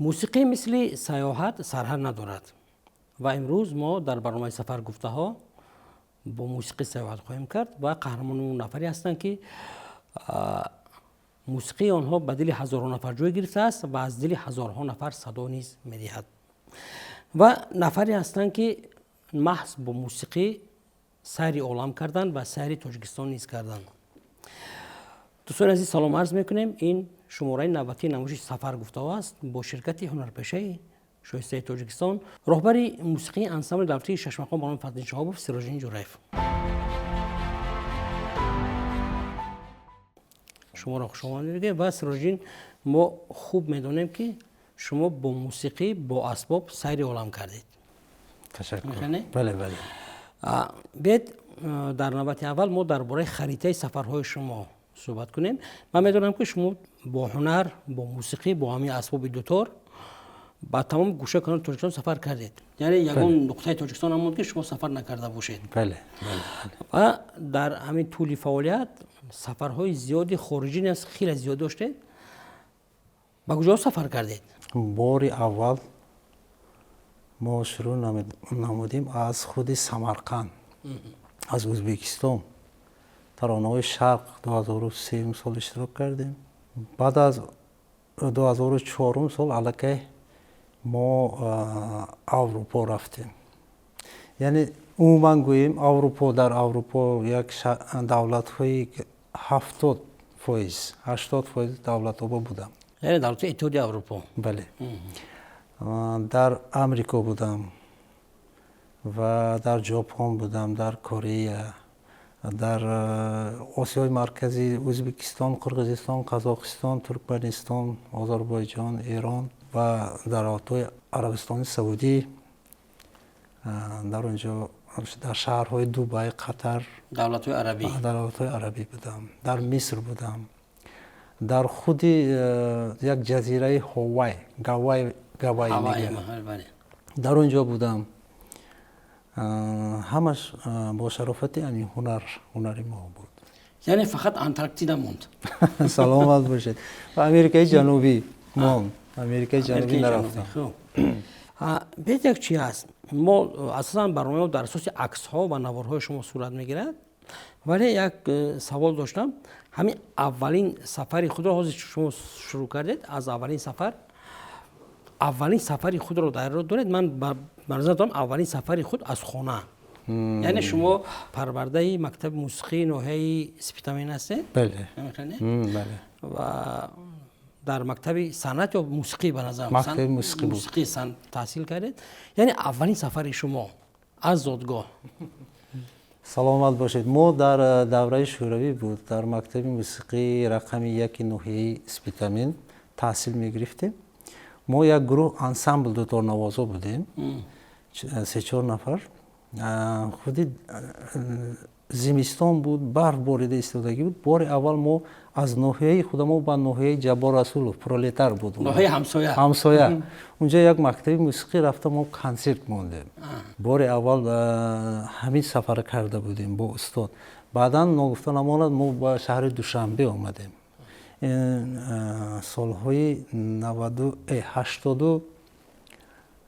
Мусиқӣ мисли сайёҳат сарҳад надорад ва имрӯз мо дар барномаи Сафар гуфтаҳо бо мусиқӣ сайёҳат хоҳем кард ва қаҳрамони он нафаре ҳастанд, ки мусиқии онҳо ба дили ҳазорон нафар ҷой гирифтааст ва аз дили ҳазорҳо нафар садо низ медиҳад ва нафаре ҳастанд, ки маҳз бо мусиқӣ сайри олам карданд ва сайри Тоҷикистон низ карданд. Дӯстони азиз, салом арз мекунем. Ин шумораи навбатии намоиши Сафар гуфтаҳо аст бо ширкати ҳунарпешаи шоистаи Тоҷикистон, роҳбари мусиқии ансамбли давлатии шашмақом ба номи Фазлиддин Шаҳобов, Сироҷиддин Ҷураев. Шуморо хушомадед мегӯем. Ва Сироҷиддин, мо хуб медонем, ки шумо бо мусиқӣ, бо асбоб сайри олам кардед. Ташаккур. Бале, бале. Биед, дар навбати аввал мо дар бораи харитаи сафарҳои шумо суҳбат кунем. Ман медонам, ки шумо бо ҳунар, бо мусиқӣ, бо ҳамин асбоби дутор ба тамоми гӯшаи канори Тоҷикистон сафар кардед, яъне ягон нуқтаи Тоҷикистон намонд, ки шумо сафар накарда бошед. Бале. Ва дар ҳамин тӯли фаъолият сафарҳои зиёди хориҷӣ низ хеле зиёд доштед. Ба куҷо сафар кардед? Бори аввал мо шурӯъ намудем аз худи Самарқанд, аз Ӯзбекистон. Таронаҳои Шарқ 2003 сол иштирок кардем. Баъд аз 2004 сол аллакай мо Аврупо рафтем, яъне умуман гӯем, Аврупо, дар Аврупо як давлатҳои 70%, 80% давлатҳо будам. Яъне давлати Иттиҳоди Аврупо. Бале, дар Амрико будам ва дар Ҷопон будам, дар Корея, дар Осиёи Марказӣ Ӯзбекистон, Қирғизистон, Қазоқистон, Туркманистон, Озарбойҷон, Эрон ва дар давлатҳои Арабистони Саудӣ, дар он ҷо дар шаҳрҳои Дубай, Қатар. Давлатҳои арабӣ. Давлатҳои арабӣ будам, дар Миср будам, дар худи як ҷазираи Ҳовай, Гавай, Гавай, дар он ҷо будам. Ҳамаш бо шарофати ҳамин ҳунар, ҳунари мо буд. Яъне фақат Антарктида монд. Саломат бошед. Ва Америкаи Ҷанубӣ монд, Америкаи Ҷанубӣ нарафтам. Бед, як чи ҳаст: мо асосан барномаи дар асоси аксҳо ва наворҳои шумо сурат мегирад, вале як савол доштам. Ҳамин аввалин сафари худро ҳозир шумо шурӯъ кардед аз аввалин сафар, аввалин сафари худро дар ёд доред? Ман ба назар дорам аввалин сафари худ аз хона. Яъне шумо парвардаи мактаби мусиқии ноҳияи Спитамен ҳастед? Бале. Бале. Ва дар мактаби санъат ё мусиқӣ, ба назарам мактаби мусиқӣ. Мусиқӣ таҳсил кардед. Яъне аввалин сафари шумо аз зодгоҳ. Саломат бошед. Мо дар давраи шӯравӣ буд, дар мактаби мусиқии рақами яки ноҳияи Спитамен таҳсил мегирифтем. Мо як гурӯҳ ансамбл дуторнавозо будем, се-чор нафар. Худи зимистон буд, барф борида истодагӣ буд. Бори аввал мо аз ноҳияи худамо ба ноҳияи Ҷаббор Расулов, Пролетар буд. Ноҳияи ҳамсоя. Ҳамсоя. Унҷо як мактаби мусиқӣ рафта, мо консерт мондем. Бори аввал ҳамин сафар карда будем бо устод. Баъдан, ногуфта намонад, мо ба шаҳри Душанбе омадем солҳои наваду 87,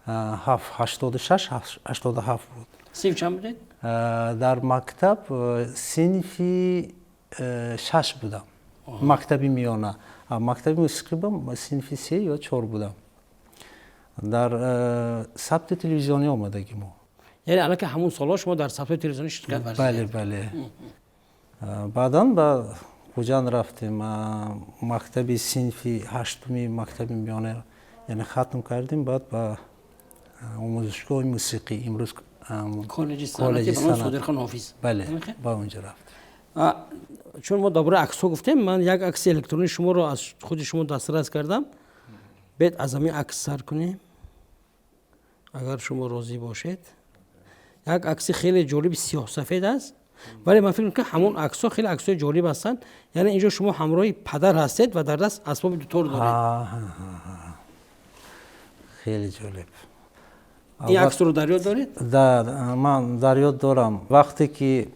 86, 87 буд. Синф чанд будед? Дар мактаб синфи шаш будам, мактаби миёна. Мактаби мусиқӣ синфи се ё чор будам. Дар сабти телевизионӣ омадагӣ мо. Яъне аллакай ҳамун солҳо шумо дар сабтҳои телевизионӣ ширкат варзидед. Бале. Баъдан ба Хуҷанд рафтем, мактаби синфи ҳаштуми мактаби миёна, яъне хатм кардем. Баъд ба омӯзишгоҳи мусиқӣ, имрӯз коллеҷи санъати ба номи Содирхон Ҳофиз. Бале, ба онҷо рафтем. Чун мо дар бораи аксҳо гуфтем, ман як акси электронии шуморо аз худи шумо дастрас кардам. Бед, аз ҳамин акс сар кунем, агар шумо розӣ бошед. Як акси хеле ҷолиби сиёҳсафед аст, вале ман фикр мекунам, ҳамон аксҳо хеле аксҳои ҷолиб ҳастанд. Яъне инҷо шумо ҳамроҳи падар ҳастед ва дар даст асбоби дутор доред. Хеле ҷолиб. Ин аксро дар ёд доред? Ман дар ёд дорам. Вақте ки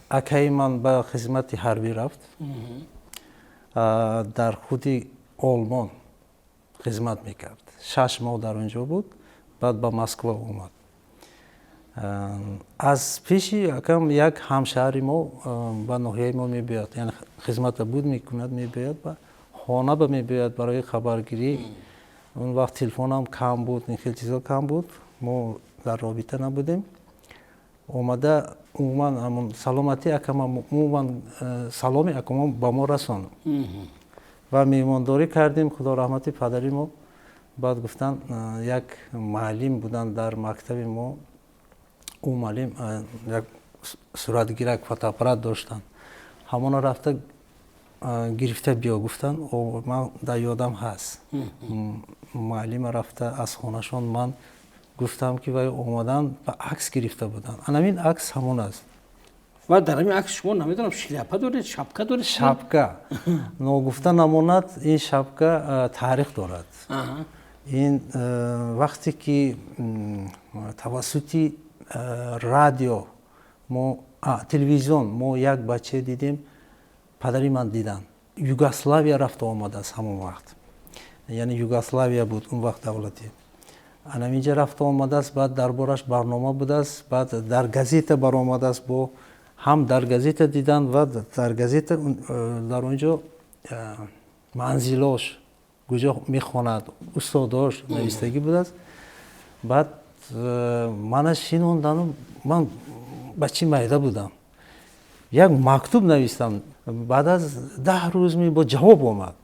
акаи ман ба хизмати ҳарбӣ рафт, дар худи Олмон Хизмат мекард, 6 моҳ дар он ҷо буд, баъд ба Москва омад. Аз пеши акам як ҳамшаҳри мо ба ноҳияи мо мебиёяд, яъне хизмата буд мекунад, мебиёяд, ба хона ба мебиёяд барои хабаргирӣ. Он вақт телефонам кам буд, ин хел чизо кам буд, мо дар робита набудем. Омада, умуман ҳамон саломатии акама, умуман саломи акама ба мо расон ва меҳмондорӣ кардем. Худо раҳмати падари мо. Баъд гуфтанд, як муаллим буданд дар мактаби мо, ӯ муаллим як суратгирак, фотоаппарат доштанд, ҳамона рафта гирифта биё, гуфтанд. Ман дар ёдам ҳаст, муаллима рафта аз хонашон ман гуфтам, ки вай омадан ба акс гирифта буданд. Анамин акс ҳамон аст. Ва дар ҳамин акс шумо, намедонам, шляпа доред, шапка доред? Шапка. Ногуфта намонад, ин шапка таърих дорад. Ин вақте ки тавассути радио мо, телевизион мо як бача дидем, падари ман диданд, Югославия рафта омадааст ҳамон вақт, яъне Югославия буд он вақт давлати, анаминҷа рафта омадааст. Баъд дар бораш барнома будааст, баъд дар газета баромадааст, бо ҳам дар газета диданд ва дар газета дар он ҷо манзилош, куҷо мехонад, устодош навистагӣ будааст. Баъд мана шинондану ман бачи майда будам, як мактуб навистам. Баъд аз 10 рӯз ми бо ҷавоб омад.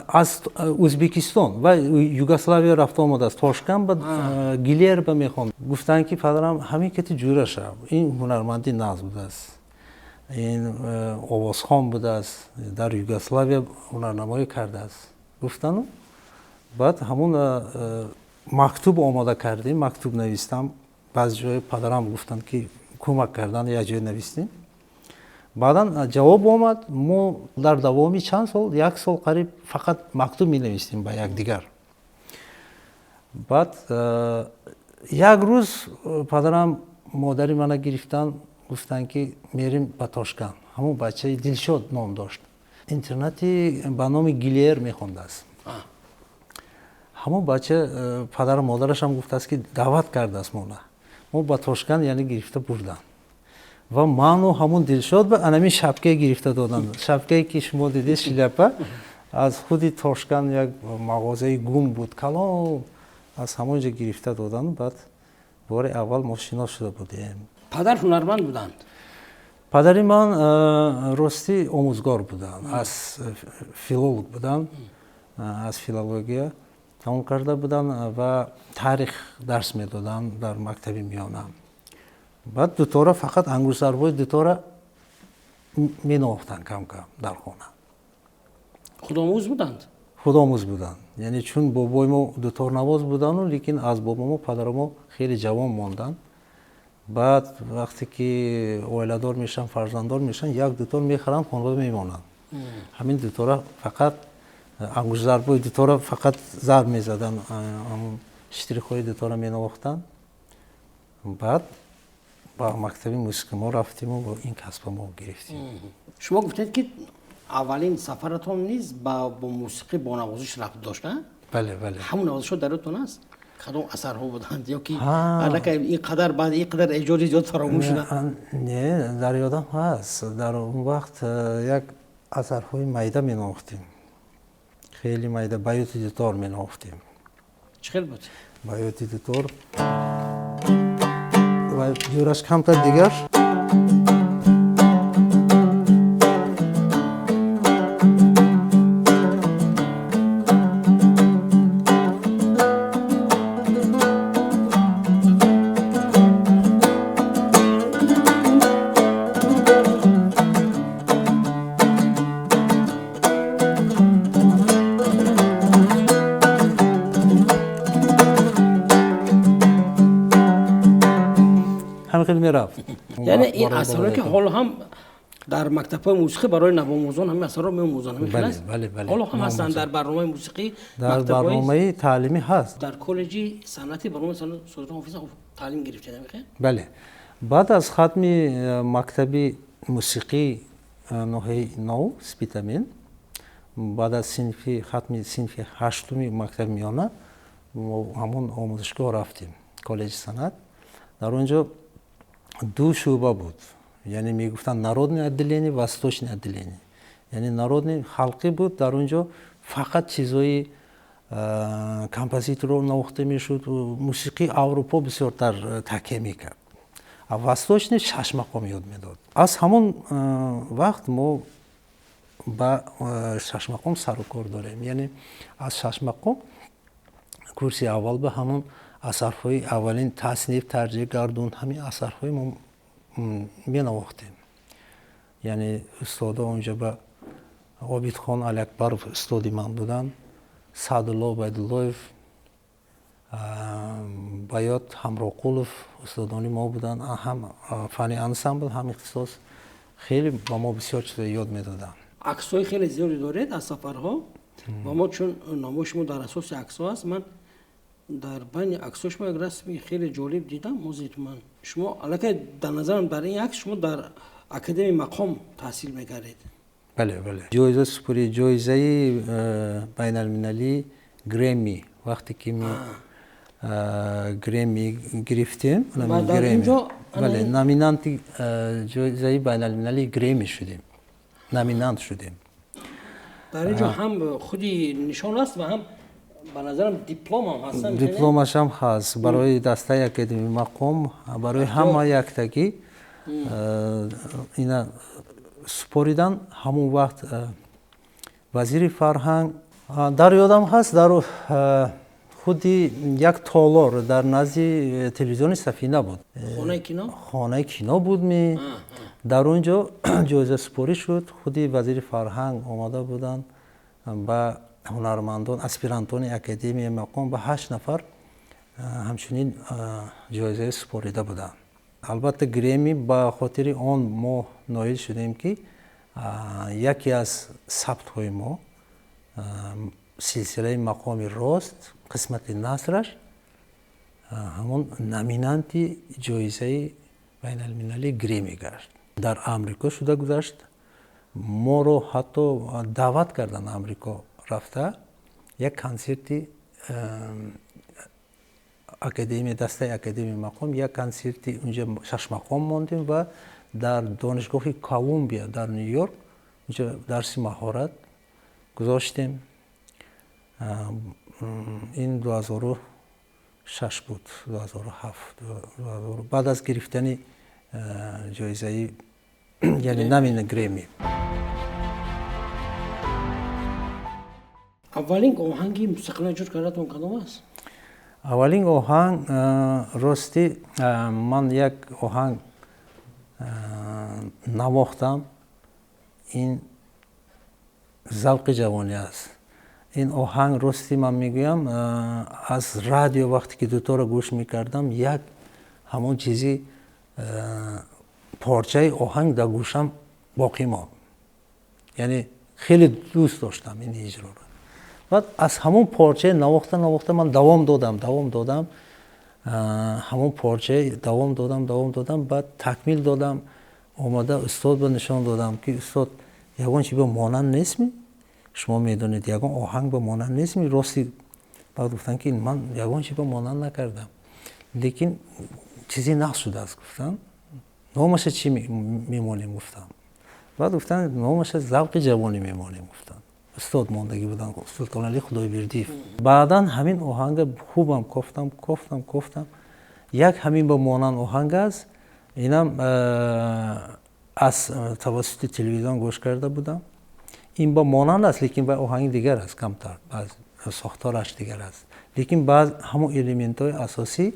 Аз Ӯзбекистон ва Югославия рафта омадааст, Тошканд ба Гилерба мехонд. Гуфтанд, ки падарам ҳамин кати ҷура шав, ин ҳунарманди нағз будааст, ин овозхон будааст, дар Югославия ҳунарнамоӣ кардааст, гуфтану баъд ҳамон мактуб омода кардем, мактуб навистам. Баъзе ҷои падарам гуфтанд, ки кӯмак кардан, як ҷое навистем. Баъдан ҷавоб омад. Мо дар давоми чанд сол, як сол қариб, фақат мактуб менавистем ба якдигар. Баъд як рӯз падарам модари мана гирифтан, гуфтанд, ки мерем ба Тошканд. Ҳамон бачаи Дилшод ном дошт, интернати ба номи Гилер мехондааст. Ҳамон бача, падару модарашам гуфтааст, ки даъват кардааст мона. Мо ба Тошканд, яъне гирифта бурданд ва ману ҳамун Дилшод ба анамин шапкае гирифта доданд. Шапкае, ки шумо дидед, шляпа, аз худи Тошканд як мағозаи гум буд, калон, аз ҳамон ҷо гирифта доданд. Баъд бори аввал мо шинос шуда будем. Падар ҳунарманд буданд? Падари ман ростӣ омӯзгор буданд, аз филолог буданд, аз филология тамом карда буданд ва таърих дарс медоданд дар мактаби миёна. Баъд дутора, фақат ангуштзарбои дутора менавохтанд кам-кам дар хона. Худомӯз буданд? Худомӯз буданд, яъне чун бобои мо дуторнавоз буданду, лекин аз бобомо падаро хеле ҷавон монданд. Баъд вақте ки оиладор мешаванд, фарзанддор мешаванд, як дутор мехаранд, хонавода мемонанд. Ҳамин дутора, фақат ангуштзарбои дутора фақат зарб мезаданд, ҳамун штрихҳои дутора менавохтанд. Баъд ба мактаби мусиқӣ мо рафтиму ин касба мо гирифтем. Шумо гуфтед, ки аввалин сафаратон низ бо мусиқӣ, бо навозиш рабт дошт? Бале, бале. Ҳамун навозишҳо дар ёдтон аст? Кадом асарҳо буданд ё ки аллакай ин қадар баъд ин қадар эҷоди зиёд фаромӯш шуда? Не, дар ёдам ҳаст. Дар он вақт як асарҳои майда менавохтем, хеле майда, ба ёти дутор менавохтем. Чӣ хел буд? Ба ёти дутор ва ҷураш камтар дигар. Ҳамин хел мерафт. Яъне ин асарҳое, ки ҳоло ҳам дар мактабҳои мусиқӣ барои навомӯзон ҳамин асарҳо меомӯзанд, ҳамин хел аст? Бале, бале. Ҳоло ҳам ҳастанд дар барномаи мусиқӣ? Дар барномаи таълимӣ ҳаст. Дар коллеҷи санъати ба номи Содиқ Ҳофиз таълим гирифтед, ҳамин хел? Бале, баъд аз хатми мактаби мусиқии ноҳияи нов Спитамен Баъд аз синфи хатми синфи ҳаштуми мактаби миёна мо ҳамон омӯзишгоҳ рафтем, коллеҷи санъат. Дар он ҷо ду шӯъба буд, яъне мегуфтанд народное отделение, восточное отделение. Яъне народный халқӣ буд, дар он ҷо фақат чизҳои композиторро навохта мешуд, мусиқии Аврупо бисёртар такя мекард. А восточный шашмақом ёд медод. Аз ҳамон вақт мо ба шашмақом сару кор дорем. Яъне аз шашмақом курси аввал ба ҳамон асарҳои аввалин тасниф, тарҷеҳ, гардун, ҳамин асарҳои мо менавохтем. Яъне устодо онҷо ба Обидхон Алиакбаров устоди ман буданд, Саъдулло Убайдуллоев, Баёт Ҳамроқулов устодони мо буданд. Ҳам фанни ансамбл, ҳам ихтисос хеле ба мо бисёр чизо ёд медоданд. Аксҳои хеле зиёде доред аз сафарҳо ва мо чун намоиши мо дар асоси аксҳо аст, ман дар байни аксҳои шумо як расми хеле ҷолиб дидам. Ҳозир ман шумо аллакай дар назарам дар ин акс шумо дар Академияи мақом таҳсил мекардед. Бале, бале. Ҷоиза супурӣ, ҷоизаи байналмилалии Грэмми, вақте ки мо Грэмми гирифтем, бале, номинанти ҷоизаи байналмилалии Грэмми шудем, номинант шудем. Дар ин ҷо ҳам худи нишон аст ва ҳам ба назарам диплом ҳам ҳаст. Дипломаш ҳам ҳаст барои дастаи Академияи мақом, барои ҳама яктагӣ ина супоридан. Ҳамон вақт вазири фарҳанг дар ёдам ҳаст, дар худи як толор дар назди телевизиони Сафина буд. Хонаи кино? Хонаи кино буд ми. Дар он ҷо ҷоизасупорӣ шуд. Худи вазири фарҳанг омада буданд ба ҳунармандон, аспирантони Академияи мақом ба 8 нафар ҳамчунин ҷоизаи супорида буданд. Албатта Грэмми ба хотири он мо ноил шудем, ки яке аз сабтҳои мо силсилаи мақоми рост қисмати насраш ҳамон номинанти ҷоизаи байналмилалии Грэмми гашт. Дар Амрико шуда гузашт. Моро ҳатто даъват карданд Амрико рафта як консерти академия, дастаи Академияи мақом, як консерти унҷа шашмақом мондем ва дар донишгоҳи Колумбия дар Ню-Йорк унҷа дарси маҳорат гузоштем. Ин 2006 буд, 2007, баъд аз гирифтани ҷоизаи, яъне намина Грэмми. Аввалин оҳанги мустақилона эҷод кардатон кадом аст? Аввалин оҳанг, ростӣ, ман як оҳанг навохтам. Ин завқи ҷавонӣ аст. Ин оҳанг, ростӣ ман мегӯям, аз радио вақте ки дуторо гӯш мекардам, як ҳамон чизи порчаи оҳанг дар гӯшам боқӣ монд. Яъне хеле дӯст доштам ин иҷроро. Баъд аз ҳамон порчаи навохта навохта ман давом додам, давом додам, ҳамон порчаи давом додам, давом додам, баъд такмил додам, омада устод ба нишон додам, ки устод, ягон чи ба монанд нестми? Шумо медонед, ягон оҳанг ба монанд нестми? Рости баъд гуфтанд, ки ман ягон чи ба монанд накардам, лекин чизе нақс шудааст, гуфтанд. Номаша чӣ мемонем, гуфтам. Баъд гуфтанд, номаша завқи ҷавонӣ мемонем, гуфтанд. Устод мондагӣ буданд, Султоналӣ Худойбердиев. Баъдан ҳамин оҳанга хубам кофтам, кофтам, кофтам. Як ҳамин ба монанд оҳанг аст. Инам аз тавассути телевизион гӯш карда будам. Ин ба монанд аст, лекин ба оҳанги дигар аст, камтар, сохтораш дигар аст. Лекин баъз ҳамон элементҳои асосӣ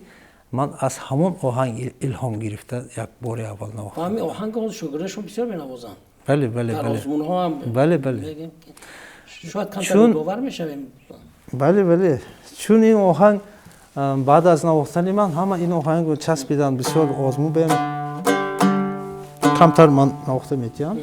ман аз ҳамон оҳанг илҳом гирифта як бори аввал навохтам. Ҳамин оҳанг ҳозир шогирдашон бисёр менавозанд. Бале, бале, дар бале. озмунҳо ҳам Бале, бале. Шояд камтар бовар мешавем. Бале, бале. Чун ин оҳанг баъд аз навохтани ман ҳама ин оҳангро часпиданд, бисёр озмун бем. Камтар ман навохта метиҳам.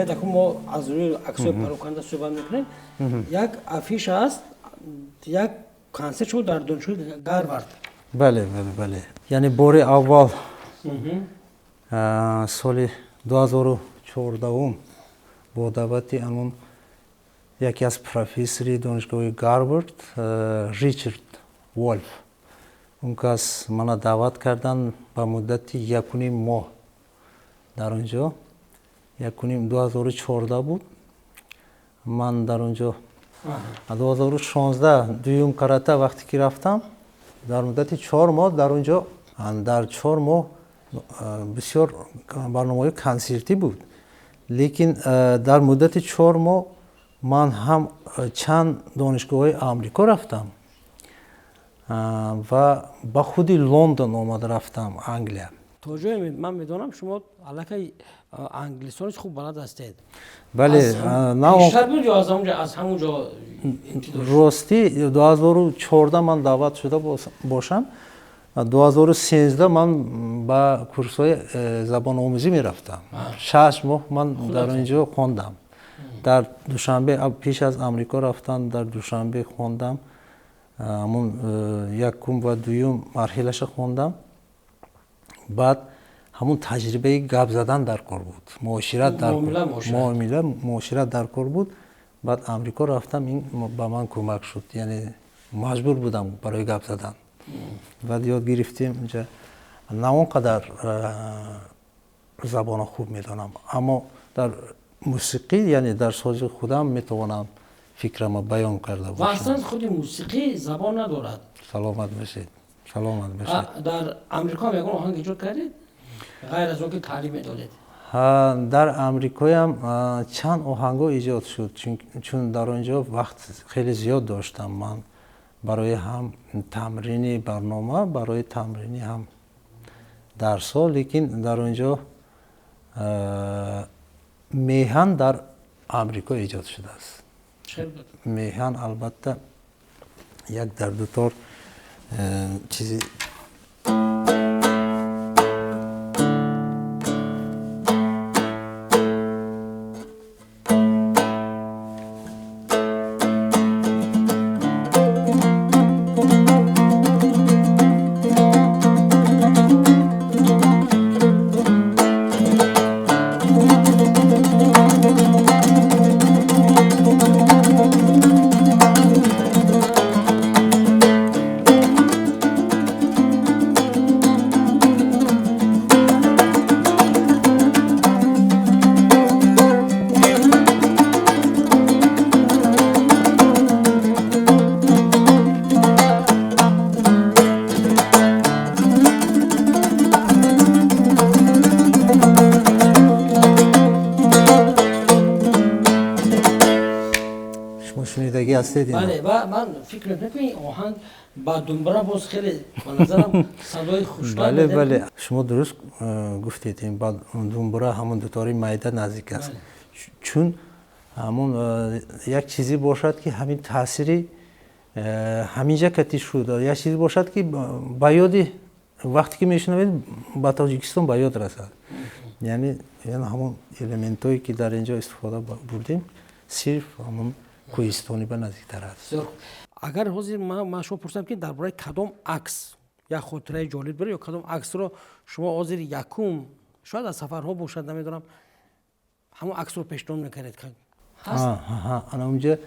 Бедаку мо аз рӯи аксҳои пароканда суҳбат мекунем. Як афиша аст, як консерт шумо дар донишгоҳи Гарвард. Бале, бале, бале. Яъне бори аввал соли 2014 бо даъвати ҳамон яке аз профессори донишгоҳи Гарвард, Ричард Волф, он кас мана даъват карданд ба муддати 1,5 моҳ. Дар он ҷо 1,5 2014 буд. Ман дар он ҷо 2016 дуюм карата вақте ки рафтам, дар муддати 4 моҳ дар он ҷо, дар 4 моҳ бисёр барномаҳои консертӣ буд. Лекин дар муддати 4 моҳ ман ҳам чанд донишгоҳҳои Амрико рафтам ва ба худи Лондон омада рафтам, Англия. То ҷое ман медонам, шумо аллакай англисонро хуб балад ҳастед. Бале, пештар буд ё аз ҳамон ҷо? Ростӣ 2014 ман даъват шуда бошам, 2013 ман ба курсҳои забономӯзӣ мерафтам. 6 моҳ ман дар он ҷо хондам. Дар Душанбе, пеш аз Амрико рафтан, дар Душанбе хондам. Ҳамон якум ва дуюм марҳилаша хондам. Баъд ҳамон таҷрибаи гап задан дар кор буд, муошират дар муомила, муошират дар кор буд. Баъд Амрико рафтам, ин ба ман кӯмак шуд. Яъне маҷбур будам барои гап задан. Баъд ёд гирифтем инҷа. На он қадар забонро хуб медонам, аммо дар мусиқӣ, яъне дар сози худам метавонам фикрама баён карда бошам. Ва аслан худи мусиқӣ забон надорад. Саломат бошед, саломат бошед. Дар Амрико ҳам ягон оҳанг эҷод кардед ғайр аз он ки таълим медодед? Дар Амрикоям чанд оҳангҳо эҷод шуд, чун дар он ҷо вақт хеле зиёд доштам ман барои ҳам тамрини барнома, барои тамрини ҳам дарсҳо. Лекин дар он ҷо меҳан дар Амрико эҷод шудааст. Меҳан албатта як дар дутор чизи Бале, ва ман фикр мекунам, ки ин оҳанг ба думбара боз хеле ба назарам садои хуштар. Бале, бале, шумо дуруст гуфтед, ин ба думбара ҳамон дутори майда наздик аст, чун ҳамон як чизе бошад, ки ҳамин таъсири ҳаминҷа кати шуд, як чизе бошад, ки ба ёди вақте ки мешунавед, ба Тоҷикистон ба ёд расад. Яъне ҳамон элементҳое, ки дар инҷо истифода бурдем, сирф ҳамон кӯҳистони ба наздиктар аст. Агар ҳозир ман шумо пурсам, ки дар бораи кадом акс як хотираи ҷолиб доред ё кадом аксро шумо ҳозир якум, шояд аз сафарҳо бошад, намедонам, ҳамон аксро пешниҳод мекардед? Ана унҷа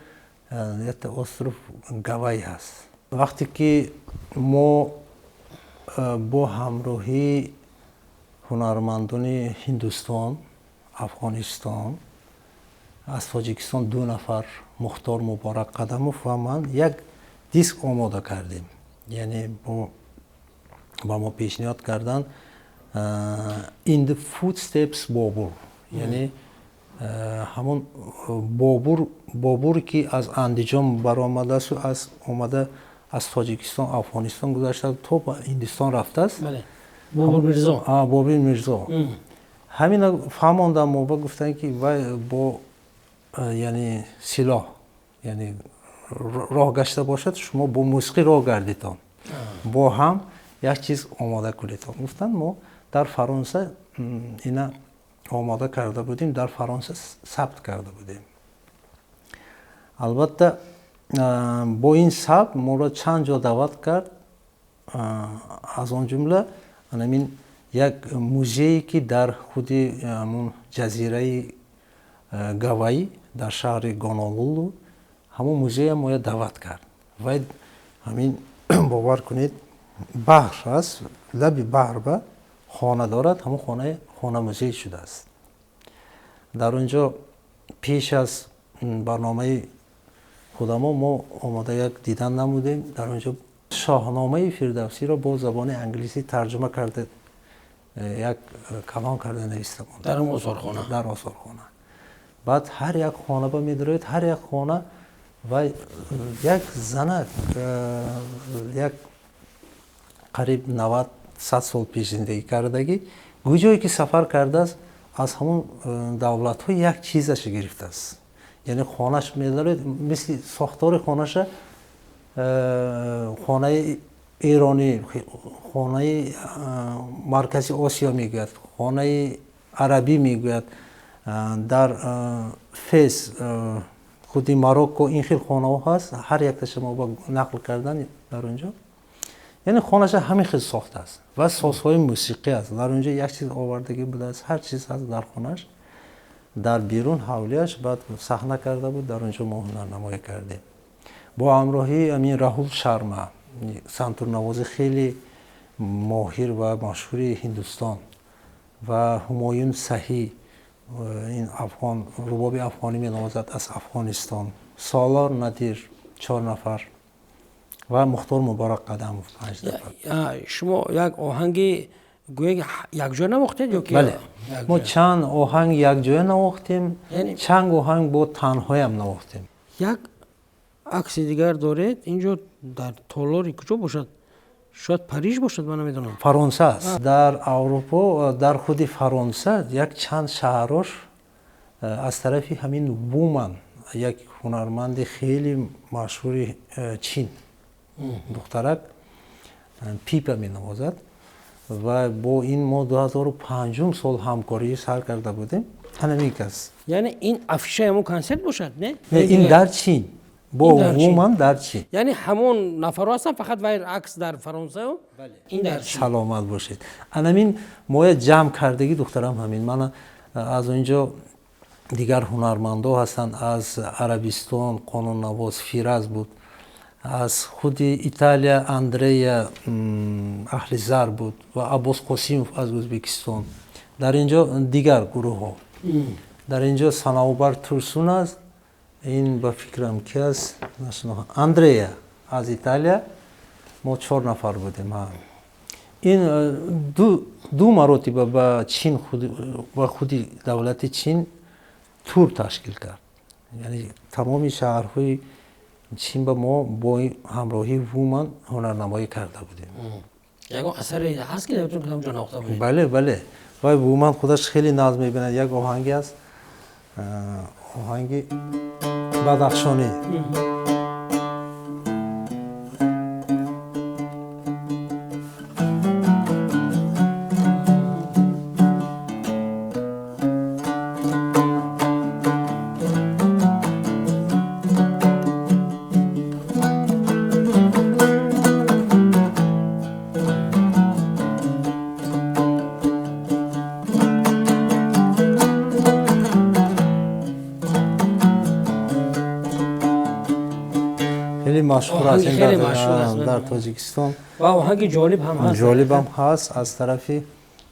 якта остров Гавай ҳаст. Вақте ки мо бо ҳамроҳии ҳунармандони Ҳиндустон, Афғонистон, аз Тоҷикистон 2 нафар, Мухтор Муборак Қадамов ва ман, як диск омода кардем. Яъне ба мо пешниҳод карданд In the Footsteps Бобур, яъне ҳамон Бобур, ки аз Андиҷон баромадааст, аз омада аз Тоҷикистон, Афғонистон гузашта то ба Ҳиндустон рафтааст. Бобур Мирзо. Бобур Мирзо. Ҳамина фаҳмондам мо, ба гуфтанд, ки вай бо яъне силоҳ, яъне роҳ гашта бошад, шумо бо мусиқӣ роҳ гардитон, бо ҳам як чиз омода кунедон. Гуфтанд, мо дар Фаронса ина омода карда будем, дар Фаронса сабт карда будем. Албатта, бо ин сабт моро чанд ҷо даъват кард, аз он ҷумла ҳамин як музее ки дар худи ҳамун ҷазираи Гавайи дар шаҳри Гонолулу, ҳамун музея моя даъват кард. Вай ҳамин, бовар кунед, баҳр аст, лаби баҳр ба хона дорад, ҳамун хона хона музей шудааст. Дар он ҷо пеш аз барномаи худамо мо омода як дидан намудем. Дар он ҷо Шоҳномаи Фирдавсиро бо забони англисӣ тарҷума карда, як калон карда нависта монд. Дар осорхона. Дар осорхона. Баъд ҳар як хона ба медароед, ҳар як хона ва як занак, як қариб 90-100 сол пеш зиндагӣ кардагӣ, куҷое ки сафар кардааст, аз ҳамон давлатҳо як чизаша гирифтааст. Яъне хонаш медароед, мисли сохтори хонаша, хонаи эронӣ, хонаи Маркази Осиё мегӯяд, хонаи арабӣ мегӯяд, дар Фес, худи Марокко ин хел хонаҳо ҳаст, ҳар якташа мо ба нақл кардан дар он ҷо. Яъне хонаша ҳамин хел сохтааст ва созҳои мусиқӣ аст. Дар он ҷо як чиз овардагӣ будааст, ҳар чиз ҳаст дар хонаш. Дар берун ҳавлияш баъд саҳна карда буд, дар он ҷо мо ҳунарнамоӣ кардем. Бо ҳамроҳии ҳамин Раҳул Шарма, сантурнавози хеле моҳир ва машҳури Ҳиндустон, ва Ҳумоюн Саҳӣ, ин афғон, рубоби афғонӣ менавозад аз Афғонистон, Солор Надир, 4 нафар ва Мухтор Муборак Қадамов, 5 нафар. Шумо як оҳанги гӯё якҷоя навохтед ё ки? Бале, мо чанд оҳанг якҷоя навохтем, чанд оҳанг бо танҳоям навохтем. Як акси дигар доред инҷо дар толори куҷо бошад? Шояд Париж бошад, ман намедонам. Фаронса аст. Дар Аврупо, дар худи Фаронса як чанд шаҳрош аз тарафи ҳамин Вуман, як ҳунарманди хеле машҳури Чин, духтарак пипа менавозад ва бо ин мо 2005 сол ҳамкорӣ сар карда будем. Ҳамин кас. Яъне ин афишаи ҳамон консерт бошад, не? Не, ин дар Чин. Бо Вуман дар Чин. Яъне ҳамон нафарҳо ҳастанд, фақат вай акс дар Фаронса, ин дар Чин. Саломат бошед. Анамин моя ҷамъ кардагӣ духтарам ҳамин. Мана аз он ҷо дигар ҳунармандо ҳастанд, аз Арабистон қонуннавоз Фираз буд, аз худи Италия Андрея Аҳлизар буд ва Аббос Қосимов аз Ӯзбекистон. Дар ин ҷо дигар гурӯҳҳо. Дар ин ҷо Санавбар Турсун аст, ин ба фикрам ки аст, Андрея аз Италия. Мо 4 нафар будем. Ин ду маротиба ба Чин, ба худи давлати Чин тур ташкил кард. Яъне тамоми шаҳрҳои Чин ба мо бо ҳамроҳии Вуман ҳунарнамоӣ карда будем. Ягон асаре ҳаст ки дар он ҷо навохта будед? Бале, бале. Вай Вуман худаш хеле нағз мебинад. Як оҳанге аст, оҳанги Бадахшонӣ. Машҳур аст дар Тоҷикистон ва оҳанги ҷолиб ҳам ҳаст. Ҷолиб ҳам ҳаст аз тарафи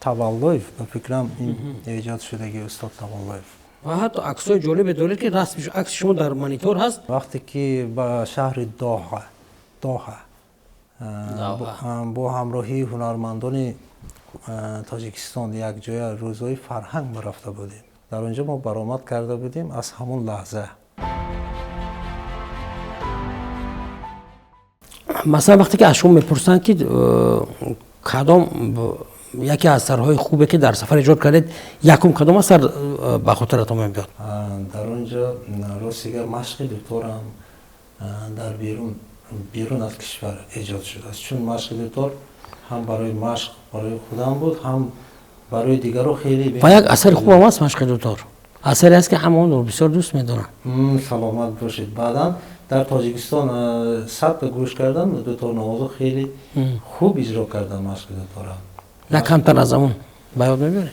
Таваллоев, ба фикрам ин эҷод шудаги устод Таваллоев. Ва ҳатто аксҳои ҷолибе доред ки расми акси шумо дар монитор ҳаст. Вақте ки ба шаҳри Доҳа бо ҳамроҳии ҳунармандони Тоҷикистон якҷоя рӯзҳои фарҳанг рафта будем, дар он ҷо мо баромад карда будем. Аз ҳамон лаҳза масалан вақте ки аз шумо мепурсанд ки кадом яке аз асарҳои хубе ки дар сафар эҷод кардед, якум кадом асар ба хотиратон мебиёд? Дар он ҷо рости гап машқи дуторам дар берун аз кишвар эҷод шудааст, чун машқи дутор ҳам барои машқ барои худам буд, ҳам Барои дигарро хеле ва як асари хуб ҳам аст машқи дутор. Асаре аст ки ҳама онро бисёр дӯст медоранд. Саломат бошед. Баъдан дар Тоҷикистон сабт гӯш кардам, дуторнавозо хеле хуб иҷро кардам машқи дутора. На камтар аз он ба ёд мебаред?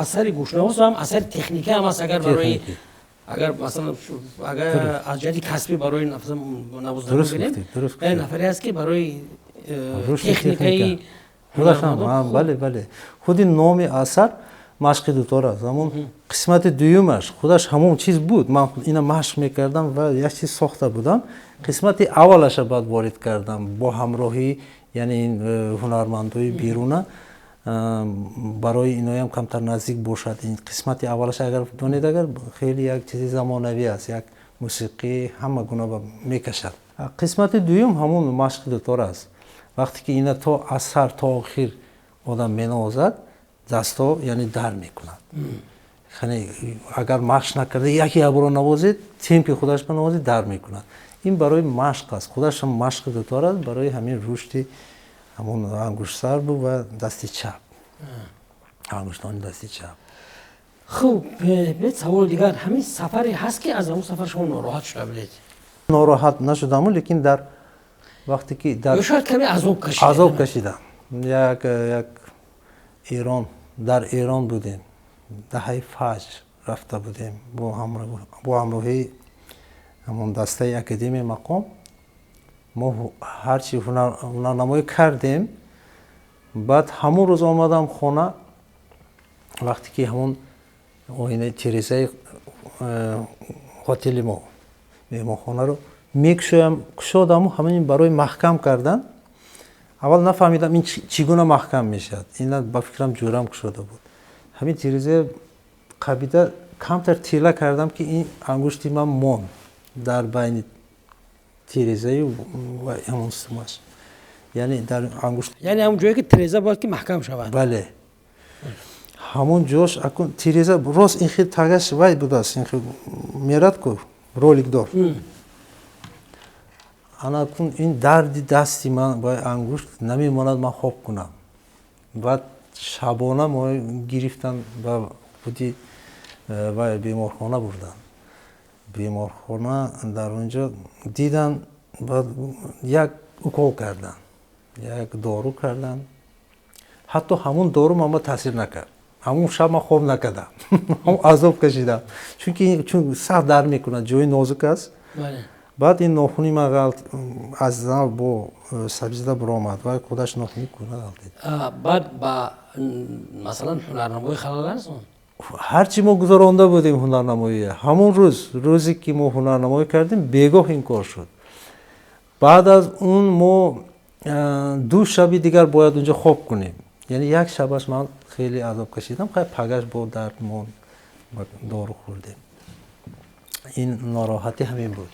Асари гӯшнавоз ҳам асари техникӣ ҳам аст. Агар барои агар масалан агар аз ҷиҳати касбӣ барои навозандагӣ гирем, нафаре аст ки барои техникаи бале бале худи номи асар машқи дутор аст. Ҳамон қисмати дуюмаш худаш ҳамон чиз буд. Ман ина машқ мекардам ва як чиз сохта будам. Қисмати аввалаша баъд ворид кардам бо ҳамроҳӣ, яъне ин ҳунармандои беруна барои иноям камтар наздик бошад. Ин қисмати аввалаш агар донед, агар хеле як чизи замонавӣ аст, як мусиқӣ ҳама гуна мекашад. Қисмати дуюм ҳамон машқи дутор аст. Вақте ки ина то асар то охир одам менавозад, дастҳо яъне дар мекунад. Агар машқ накарда яке якбора навозед, темпи худаш банавозед, дар мекунад. Ин барои машқ аст. Худаш ҳам машқи дутор аст барои ҳамин рушди ҳамон ангуштсар буд ва дасти чап, ангуштони дасти чап. Хуб, бед саволи дигар. Ҳамин сафаре ҳаст ки аз ҳамон сафар шумо нороҳат шуда будед? Нороҳат нашудаму, лекин дар вақте ки дар шояд каме азоб кашидед. Азоб кашидам. Як як Эрон, дар Эрон будем, даҳаи фаҷр рафта будем бо ҳамроҳии ҳамон дастаи академияи мақом. Мо ҳарчи ҳунарнамоӣ кардем, баъд ҳамон рӯз омадам хона. Вақте ки ҳамон оинаи тирезаи хотели мо меҳмонхонаро мекушоям, кушодаму ҳамин барои маҳкам кардан. Аввал нафаҳмидам ин чӣ гуна маҳкам мешавад. Ина ба фикрам ҷӯрам кушода буд. Ҳамин тиреза қабида камтар тила кардам ки ин ангушти ман монд дар байни тирезаю ва ҳамон сумаш, яъне дар ангушт, яъне ҳамон ҷое ки тиреза бояд ки маҳкам шавад. Бале, ҳамон ҷош акун тиреза рост ин хел тагаш вай будааст, ин хел мерад ку роликдор. Ана акун ин дарди дасти ман бо ангушт намемонад ман хоб кунам. Баъд шабона мо гирифтан ба худи вай беморхона бурдан. Беморхона дар он ҷо дидан, баъд як укол кардан, як дору кардан. Ҳатто ҳамон дору ман таъсир накард. Ҳамон шаб ман хоб накардам, ҳамон азоб кашидам, чунки чун сахт дард мекунад, ҷои нозук аст. Баъд ин нохуни ман аз нав бо сабзида баромад ва худаш нохуни куна ғалтид. Баъд ба масалан ҳунарнамоӣ халал нарасонд? Ҳарчи мо гузаронда будем ҳунарнамоӣ, ҳамон рӯз, рӯзе ки мо ҳунарнамоӣ кардем, бегоҳ ин кор шуд. Баъд аз он мо ду шаби дигар бояд унҷо хоб кунем. Яъне як шабаш ман хеле азоб кашидам, хай пагаш бо дард монд, дору хӯрдем. Ин нороҳатӣ ҳамин буд.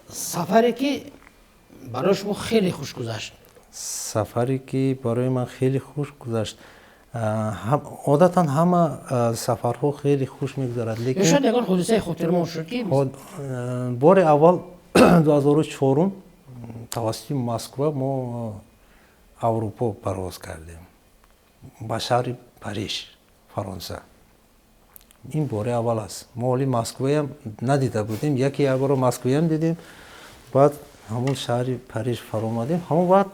Сафаре ки барои шумо хеле хуш гузашт? Сафаре ки барои ман хеле хуш гузашт. Одатан ҳама сафарҳо хеле хуш мегузарад, лекин шояд ягон ҳодисаи хотирмон шуд ки бори аввал 2004 тавассути Москва мо Аврупо парвоз кардем ба шаҳри Париж, Фаронса. Ин бори аввал аст. Мо ҳоли Москваям надида будем, яке як боро Москваям дидем, баъд ҳамон шаҳри Париж фаромадем. Ҳамон вақт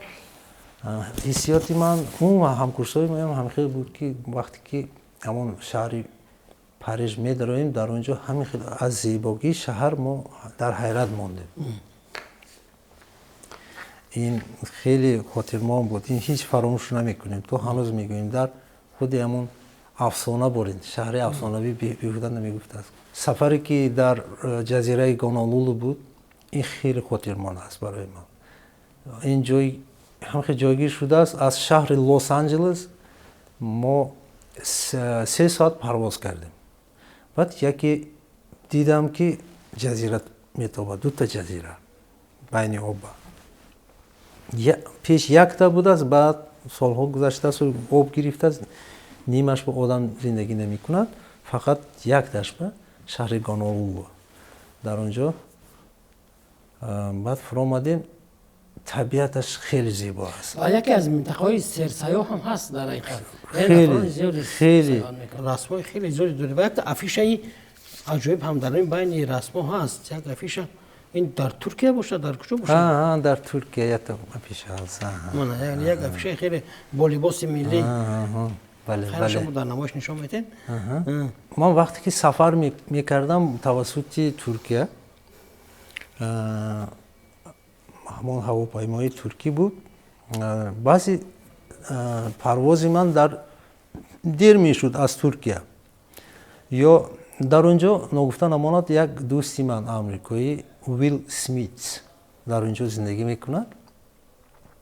ҳиссиёти ман ва ҳамкурсҳои моям ҳамхел буд ки вақте ки ҳамон шаҳри Париж медароем, дар он ҷо ҳамин хел аз зебогии шаҳр мо дар ҳайрат мондем. Ин хеле хотирмон буд, ин ҳеҷ фаромӯш намекунем, то ҳанӯз мегӯем. Дар худи ҳамон афсона борин, шаҳри афсонавӣ беҳуда намегуфтааст. Сафаре ки дар ҷазираи Гонолулу буд, Ин хеле хотирмон аст барои ман. Ин ҷой ҳамхел ҷойгир шудааст. Аз шаҳри Лос Анҷелес мо 3 соат парвоз кардем. Баъд яке дидам, ки ҷазира метобад, дута ҷазира байни оба. Пеш якта будааст, баъд солҳо гузаштааст, об гирифтааст, нимаш ба одам зиндагӣ намекунад, фақат якташ ба шаҳри Гонолулу. Дар он ҷо баъд фуромадем, табиаташ хеле зебо аст. Ва яке аз минтақаҳои серсаёҳ ҳам ҳаст дар ҳақиқат. Хеле, хеле. Расмҳои хеле зиёде доред ва якта афишаи аҷоиб ҳам дар ин байни расмҳо ҳаст. Як афиша, ин дар Туркия бошад, дар куҷо бошад? Дар Туркия якта афиша ҳаст. Мана, яъне як афишаи хеле бо либоси миллӣ. Бале, бале. Шумо дар намоиш нишон медиҳед. Ман вақте ки сафар мекардам тавассути Туркия, ҳамон ҳавопаймои туркӣ буд, баъзе парвози ман дар дер мешуд аз Туркия. Ё дар он ҷо, ногуфта намонад, як дӯсти ман амрикоӣ, Уилл Смит, дар он ҷо зиндагӣ мекунад,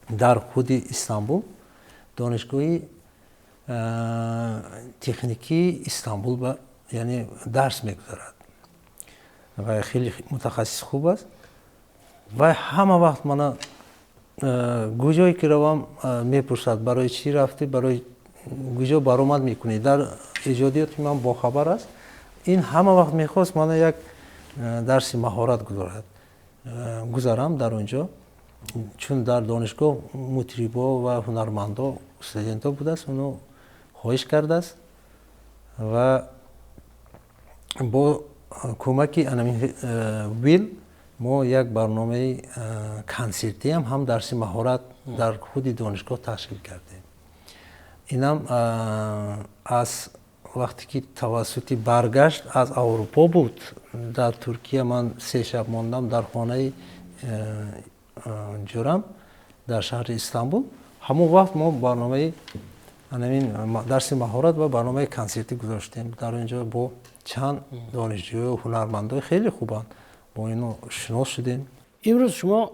дар худи Истанбул, Донишгоҳи техникии Истанбул ба, яъне дарс мегузарад ва хеле мутахассиси хуб аст. Вай ҳама вақт мана куҷое ки равам, мепурсад: «Барои чӣ рафтӣ, барои куҷо баромад мекунӣ?» Дар эҷодиёти ман бохабар аст. Ин ҳама вақт мехост мана як дарси маҳорат гузорад, гузарам дар он ҷо, чун дар донишгоҳ мутрибо ва ҳунармандо, студентҳо будааст. Оно хоҳиш кардааст ва бо кӯмаки анамин Вилл мо як барномаи консертиам ҳам дарси маҳорат дар худи донишгоҳ ташкил кардем. Инам аз вақте ки тавассути баргашт аз Аврупо буд. Дар Туркия ман 3 шаб мондам дар хонаи ҷурам дар шаҳри Истанбул. Ҳамон вақт мо барномаи анамин дарси маҳорат ва барномаи консертӣ гузоштем. Дар он ҷо бо чанд донишҷӯю ҳунармандои хеле хубанд, бо ино шинос шудем. Имрӯз шумо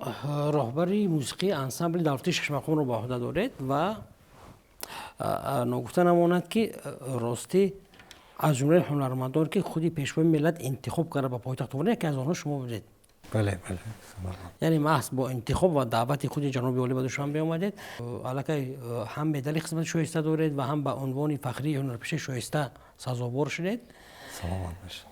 роҳбари мусиқии ансамбли давлатии Шашмақомро ба ӯҳда доред ва ногуфта намонад, ки ростӣ аз ҷумлаи ҳунармандон, ки худи Пешвои миллат интихоб карда, ба пойтахт оварда, яке аз онҳо шумо будед. Бале. Яъне маҳз бо интихоб ва даъвати худи ҷаноби олӣ ба Душанбе омадед. Аллакай ҳам медали хизмати шоиста доред ва ҳам ба унвони фахрии ҳунарпешаи шоиста сазовор шудед. Саломат бошед.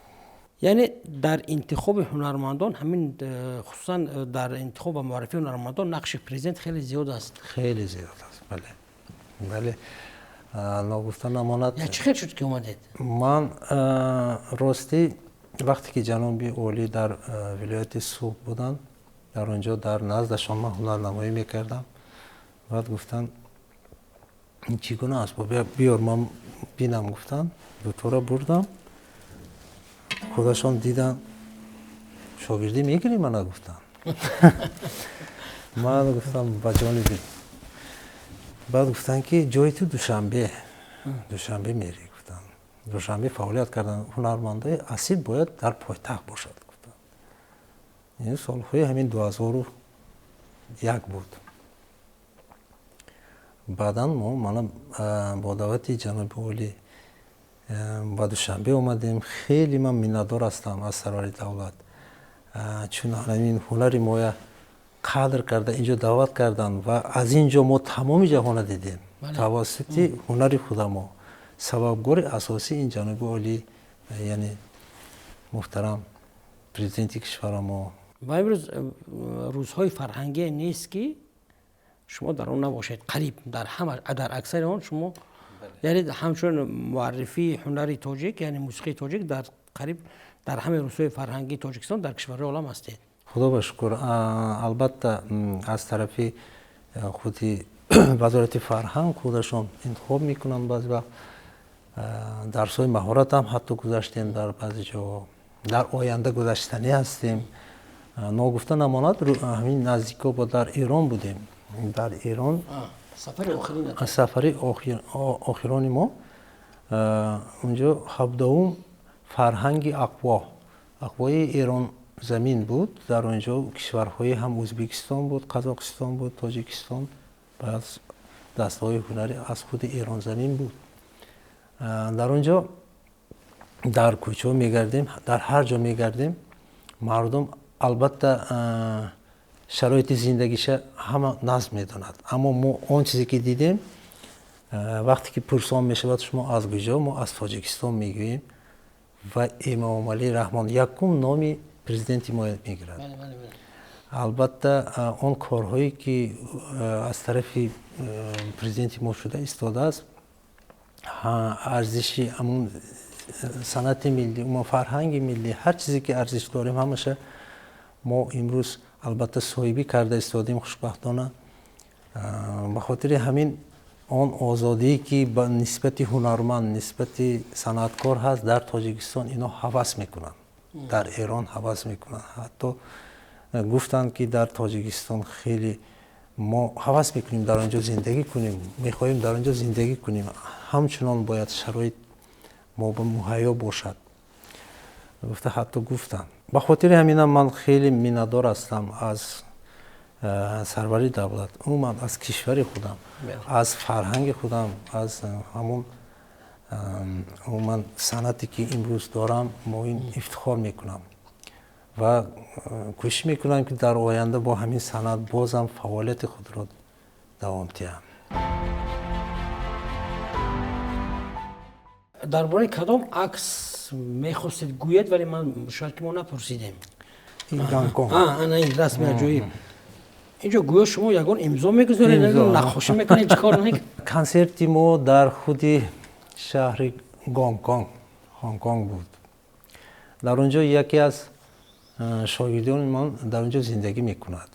Яъне дар интихоби ҳунармандон ҳамин, хусусан дар интихоб ва муаррифии ҳунармандон нақши президент хеле зиёд аст. Хеле зиёд аст, бале. Ногуфта намонад. Чӣ хел шуд, ки омадед? Ман ростӣ вақте ки ҷаноби олӣ дар вилояти Суғд буданд, дар он ҷо дар наздашон ман ҳунарнамоӣ мекардам. Баъд гуфтанд: «Чӣ гуна асбоб, биёр, ман бинам», гуфтанд. Дутора бурдам, худашон диданд. «Шогирдӣ мегирӣ мана?» гуфтанд. Ман гуфтам: «Ба ҷониби». Баъд гуфтанд, ки ҷои ту Душанбе, Душанбе мерӣ, гуфтанд. Душанбе фаъолият кардан, ҳунармандои асил бояд дар пойтахт бошад, гуфтанд. Ин солҳои ҳамин 2001 буд. Баъдан мо мана бо даъвати ҷаноби олӣ ба Душанбе омадем. Хеле ман миннатдор ҳастам аз сарвари давлат, чун ҳамин ҳунари моя қадр карда, инҷо даъват карданд ва аз ин ҷо мо тамоми ҷаҳона дидем тавассути ҳунари худамо. Сабабгори асосӣ ин ҷаноби олӣ, яъне муҳтарам президенти кишвара мо. Ва имрӯз рӯзҳои фарҳангие нест, ки шумо дар он набошед. Қариб дар ҳама, дар аксари он шумо, яъне ҳамчун муаррифии ҳунари тоҷик, яъне мусиқии тоҷик, дар қариб дар ҳамаи рӯзҳои фарҳангии Тоҷикистон, дар кишварҳои олам ҳастед. Худо ба шукр. Албатта, аз тарафи худи Вазорати фарҳанг худашон интихоб мекунанд. Баъзе вақт дарсҳои маҳорат ҳам ҳатто гузаштем дар баъзе ҷоҳо, дар оянда гузаштанӣ ҳастем. Ногуфта намонад, ҳамин наздикҳо бо дар Эрон будем. Дар Эрон сафари охирони мо, унҷо 17-ум фарҳанги ақво, ақвои Эрон. замин буд. Дар он ҷо кишварҳои ҳам Ӯзбекистон буд, Қазоқистон буд, Тоҷикистон, баъд дастаҳои ҳунарӣ аз худи Эронзамин буд. Дар он ҷо дар кӯчаҳо мегардем, дар ҳар ҷо мегардем, мардум албатта шароити зиндагиша ҳама назм медонад. Аммо мо он чизе ки дидем, вақте ки пурсон мешавад шумо аз куҷо, мо аз Тоҷикистон мегӯем ва Эмомалӣ Раҳмон якум номи президенти мо мегирад. Албатта он корҳое ки аз тарафи президенти мо шуда истодааст, арзиши ҳамун санъати миллӣ, умуман фарҳанги миллӣ, ҳар чизе ки арзиш дорем, ҳамаша мо имрӯз албатта соҳибӣ карда истодем хушбахтона. Ба хотири ҳамин он озодие ки ба нисбати ҳунарманд, нисбати санъаткор ҳаст дар Тоҷикистон, ино ҳавас мекунанд, дар Эрон ҳавас мекунанд. Ҳатто гуфтанд ки дар Тоҷикистон хеле мо ҳавас мекунем дар он ҷо зиндагӣ кунем, мехоҳем дар он ҷо зиндагӣ кунем, ҳамчунон бояд шароит мо ба муҳайё бошад гуфта ҳатто гуфтанд. Ба хотири ҳаминам ман хеле миннатдор ҳастам аз сарвари давлат, умуман аз кишвари худам, аз фарҳанги худам, аз ҳамон умуман санъате ки имрӯз дорам, мо ин ифтихор мекунам ва кӯшиш мекунам ки дар оянда бо ҳамин санъат бозам фаъолияти худро давом диҳам. Дар бораи кадом акс мехостед гӯед, вале ман шояд ки мо напурсидем? Гонконг. Ана ин расми аҷоиб. Инҷо гӯё шумо ягон имзо мегузоред, наққошӣ мекунед, чӣ кор мекунед? Консерти мо дар худи шаҳри Гонконг, Ҳонконг буд. Дар он ҷо яке аз шогирдони ман дар он ҷо зиндагӣ мекунад.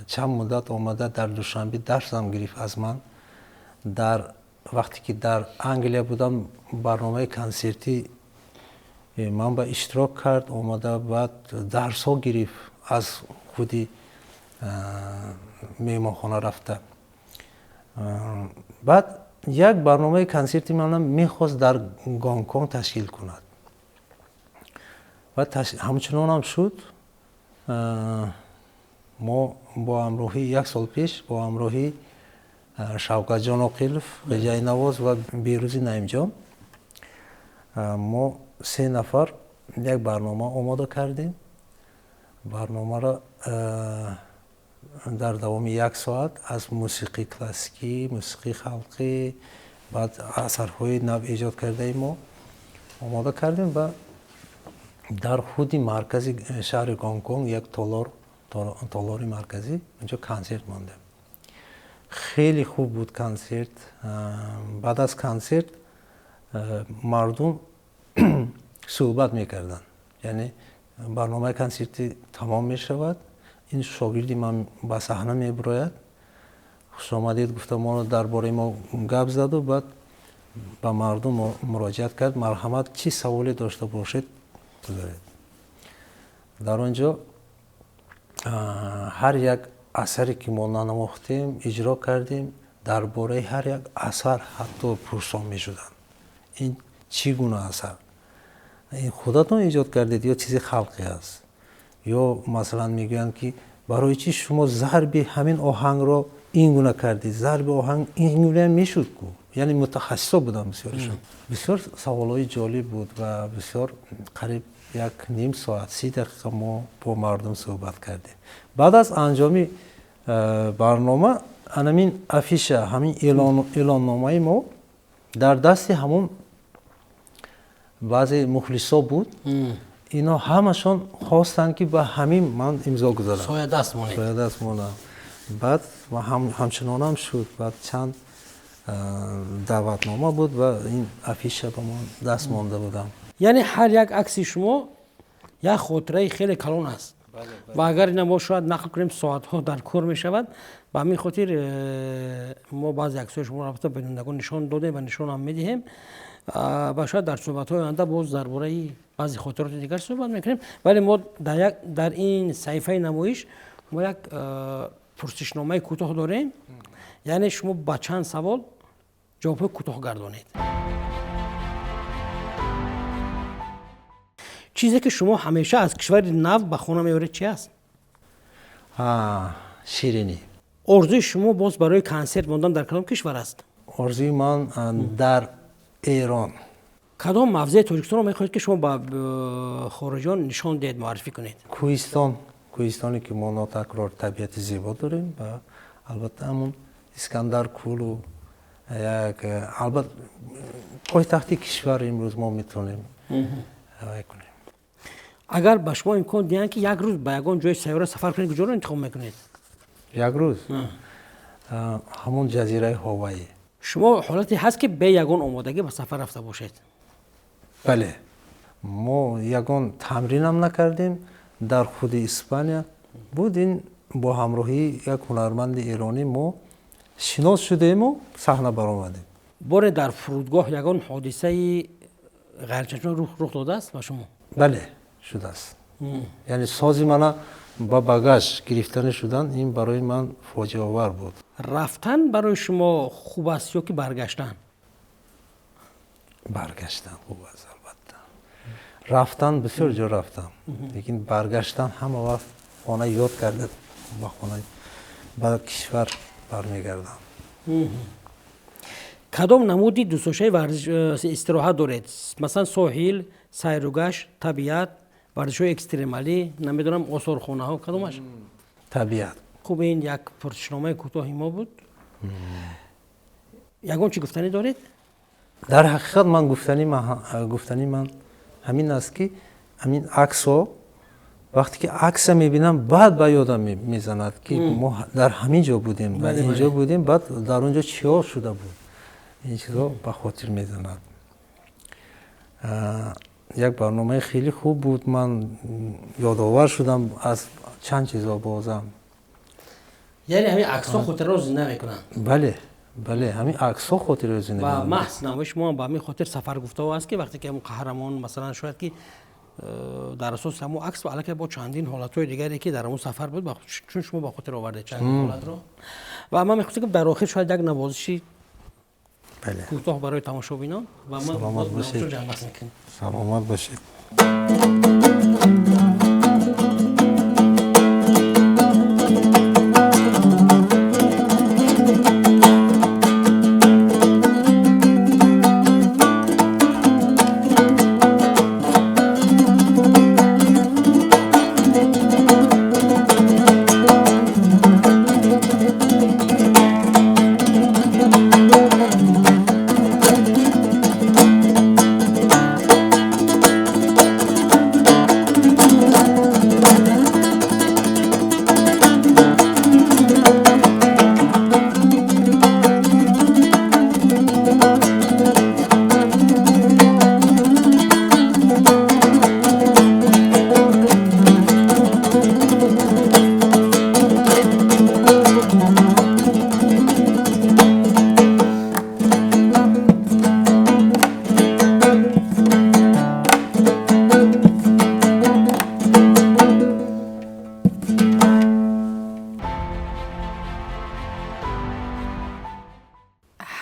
Чанд муддат омада дар Душанбе дарсам гирифт аз ман. Дар вақте ки дар Англия будам, барномаи консертӣ ман ба иштирок кард, омада баъд дарсҳо гирифт аз худи меҳмонхона рафта. Баъд як барномаи консерти манам мехост дар Гонконг ташкил кунад. Ва ҳамчунонам шуд. Мо бо ҳамроҳӣ як сол пеш бо ҳамроҳӣ Шавкатҷон Оқилов, Ғиҷайнавоз ва Берӯзи Наимҷон мо се нафар як барнома омода кардем. Барномаро дар давоми як соат аз мусиқии классикӣ, мусиқии халқӣ, баъд асарҳои нав эҷод кардаи мо омода кардем ва дар худи маркази шаҳри Гонконг як толори марказӣ онҷо консерт мондем. Хеле хуб буд консерт. Баъд аз консерт мардум суҳбат мекарданд. Яъне барномаи консертӣ тамом мешавад, ин шогирди ман ба саҳна мебирояд, хушомадед гуфта моро дар бораи мо гап заду баъд ба мардум муроҷиат кард, марҳамат чӣ саволе дошта бошед гузоред. Дар он ҷо ҳар як асаре ки мо нанавохтем, иҷро кардем, дар бораи ҳар як асар ҳатто пурсон мешуданд. Ин чӣ гуна асар? Ин худатон эҷод кардед ё чизи халқӣ аст? Ё масалан мегӯянд ки барои чӣ шумо зарби ҳамин оҳангро ин гуна кардед? Зарби оҳанг ин гуна мешуд ку? Яъне мутахассисо буданд бисёрашон. Бисёр саволҳои ҷолиб буд ва бисёр қариб як ним соат, 30 дақиқа мо бо мардум суҳбат кардем. Баъд аз анҷоми барнома анамин афиша, ҳамин эълонномаи мо дар дасти ҳамон баъзе мухлисо буд. Ино ҳамашон хостанд ки ба ҳамин ман имзо гузорам. Соядаст монед. Соядаст монам. Баъд ҳамчунонам шуд. Баъд чанд даъватнома буд ва ин афиша ба мо даст монда будам. Яъне ҳар як акси шумо як хотираи хеле калон аст. Ва агар ина мо шояд нақл кунем, соатҳо дар кор мешавад. Ба ҳамин хотир мо баъзе аксҳои шуморо албатта бинандагон нишон додем ва нишонам медиҳем. Ва шояд дар суҳбатҳои оянда боз дар бораи баъзе хотироти дигар суҳбат мекунем. Вале мо дар ин саҳифаи намоиш мо як пурсишномаи кӯтоҳ дорем. Яъне шумо ба чанд савол ҷавобҳои кӯтоҳ гардонед. Чизе ки шумо ҳамеша аз кишвари нав ба хона меоред чи аст? Ширинӣ. Орзуи шумо боз барои консерт мондан дар кадом кишвар аст? Орзуи ман дар Эрон. Кадом мавзеи Тоҷикистонро мехоҳед, ки шумо ба хориҷиён нишон диҳед, муаррифӣ кунед? Кӯҳистон, кӯҳистоне ки мо нотакрор табиати зебо дорем ва албатта ҳамун Искандаркӯлу як, албатта, пойтахти кишвар имрӯз мо метавонем кунем. Агар ба шумо имкон диҳанд, ки як рӯз ба ягон ҷои сайёра сафар кунед, куҷоро интихоб мекунед? Як рӯз ҳамон ҷазираи Ҳавайӣ. Шумо ҳолате ҳаст, ки бе ягон омодагӣ ба сафар рафта бошед? Бале, мо ягон тамринам накардем. Дар худи Испания буд, ин бо ҳамроҳии як ҳунарманди эронӣ мо шинос шудему саҳна баромадем. Боре дар фурудгоҳ ягон ҳодисаи ғайричашмдошт рух додааст ба шумо? Бале, шудааст. Яъне сози мана ба багаж гирифтанӣ шудан, ин барои ман фоҷиаовар буд. Рафтан барои шумо хуб аст ё ки баргаштан? Баргаштан хуб аст, албатта. Рафтан бисёр ҷо рафтам, лекин баргаштан ҳама вақт хона ёд карда, ба хона, ба кишвар бармегардам. Кадом намуди дӯстдоштаи истироҳат доред? Масалан, соҳил, сайру гашт, табиат, варзишҳои экстремалӣ, намедонам, осорхонаҳо, кадомаш? Табиат. Хуб, ин як пурсишномаи кӯтоҳи мо буд. Ягон чӣ гуфтанӣ доред? Дар ҳақиқат ман гуфтани ман ҳамин аст, ки ҳамин аксҳо, вақте ки акса мебинам, баъд ба ёдам мезанад, ки мо дар ҳамин ҷо будем ва инҷо будем, баъд дар он ҷо чиҳо шуда буд, ин чизҳо ба хотир мезанад. Як барномаи хеле хуб буд, ман ёдовар шудам аз чанд чизҳо бозам. Яъне ҳамин аксҳо хотираро зинда мекунанд? Бале, бале, ҳамин аксҳо хотираро зинда ва мекунанд. Маҳз намоиши мо ба ҳамин хотир сафар гуфтаҳо аст, ки вақте ки ҳамон қаҳрамон, масалан, шояд ки дар асоси ҳамон акс ва аллакай бо чандин ҳолатҳои дигаре, ки дар ҳамон сафар буд, чун шумо ба хотир овардед чандин ҳолатро. Ва ман мехостам, ки дар охир шояд як навозиши кӯтоҳ барои тамошобинон ва ман Саломат бошед. ҷамъбаст мекунем. Саломат бошед.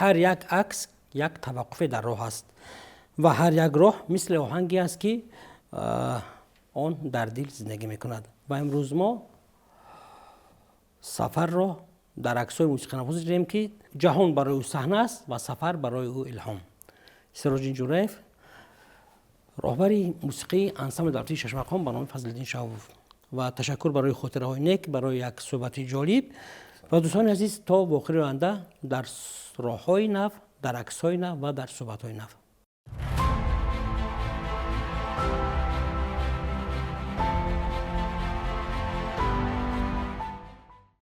Ҳар як акс як таваққуфе дар роҳ аст ва ҳар як роҳ мисли оҳанге аст, ки он дар дил зиндагӣ мекунад. Ва имрӯз мо сафарро дар аксҳои мусиқинавозӣ дидем, ки ҷаҳон барои ӯ саҳна аст ва сафар барои ӯ илҳом. Сироҷиддин Ҷураев, роҳбари мусиқии ансамбли давлатии Шашмақом ба номи Фазлиддин Шаҳобов, ва ташаккур барои хотираҳои нек, барои як суҳбати ҷолиб. Ва дӯстони азиз, то вохӯри оянда дар роҳҳои нав, дар аксҳои нав ва дар суҳбатҳои нав.